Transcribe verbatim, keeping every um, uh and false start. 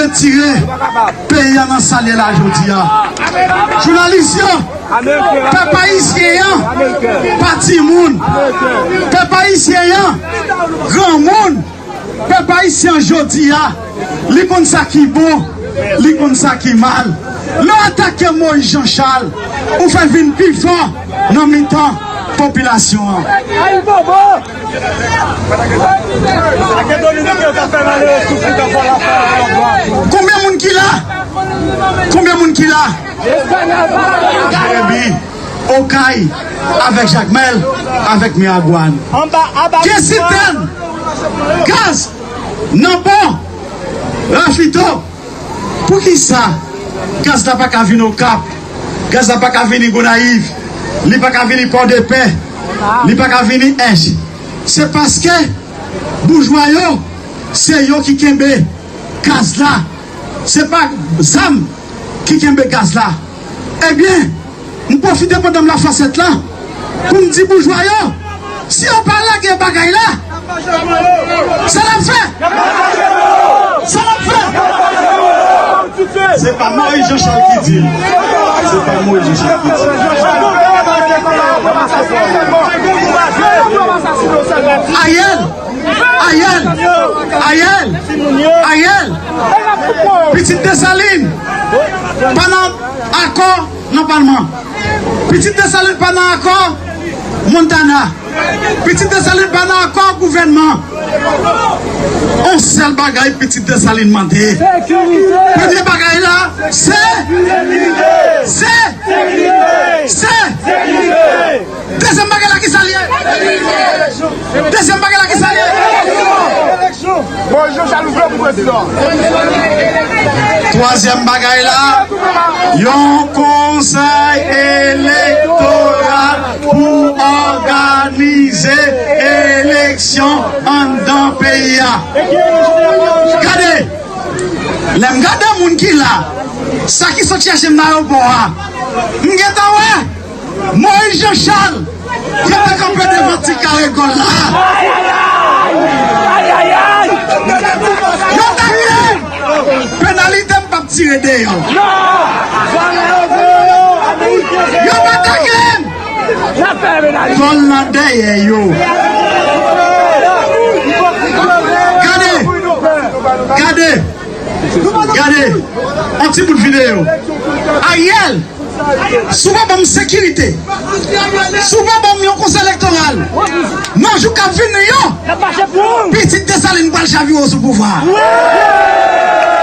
retire peyi a nan sa l ye la jodi a. Jounalis yo, pèp ayisyen an pa timoun. Pèp ayisyen an granmoun. Pèp ayisyen an jodi a, li konn sa ki bon, li konn sa ki mal. Lè w atake Moïse Jean Charles, ou fè vin pi fò nan mitan popilasyon an. Konbyen moun ki la? Konbyen moun ki la? Jeremi, Okay, avèk Jakmèl, avèk Miragwàn. Gen sitèn gaz nan pò Rafito. Poukisa gaz la pa ka vini Okap? Gaz la pa ka vini Gonayiv? Li pa ka vini Pòdepè? Li pa ka vini Ench? Se paske boujwa yo, se yo ki kenbe gaz la. Se pa zam ki kenbe gaz la. Ebyen, m pwofite pandan m la fasèt la pou m di boujwa yo, si yo pa lage bagay la, sa n ap fè? Sa n ap fè? Se pa Moïse Jean Charles ki di l. Se pa Moïse Jean Charles ki di l. Ariel, Ariel, Ariel, Ariel, pitit Desalin pa nan akò nan palman. Pitit Desalin pa nan akò Montana. Pitit Desalin pa nan akò gouvènman. On sèl bagay pitit Desalin mande. Premye bagay la, se, se, se. Dezyèm bagay la ki sa l ye? Dezyèm bagay la ki sa l ye? Bon, Jean Charles vle pou prezidan. Twazyèm bagay la, yon konsèy elektoral pou òganize eleksyon anndan peyi a. Gade, lè m gade moun ki la, sa ki sot chache m nan ayewopò a, m gentan wè Moïse Jean Charles, yo te kanpe devan ti kare gòl la. Yo ta kle m. Penalite m p ap tire deyò. Yo pa ta kle m. Gòl nan dèyè yo. Gade. Gade. Gade. Yon ti bout videyo. Ariel. Si w pa ban m sekirite, si w pa ban m yon konsèy elektoral, nan jou k ap vini yo, pitit Desalin pral chavire w sou pouvwa a.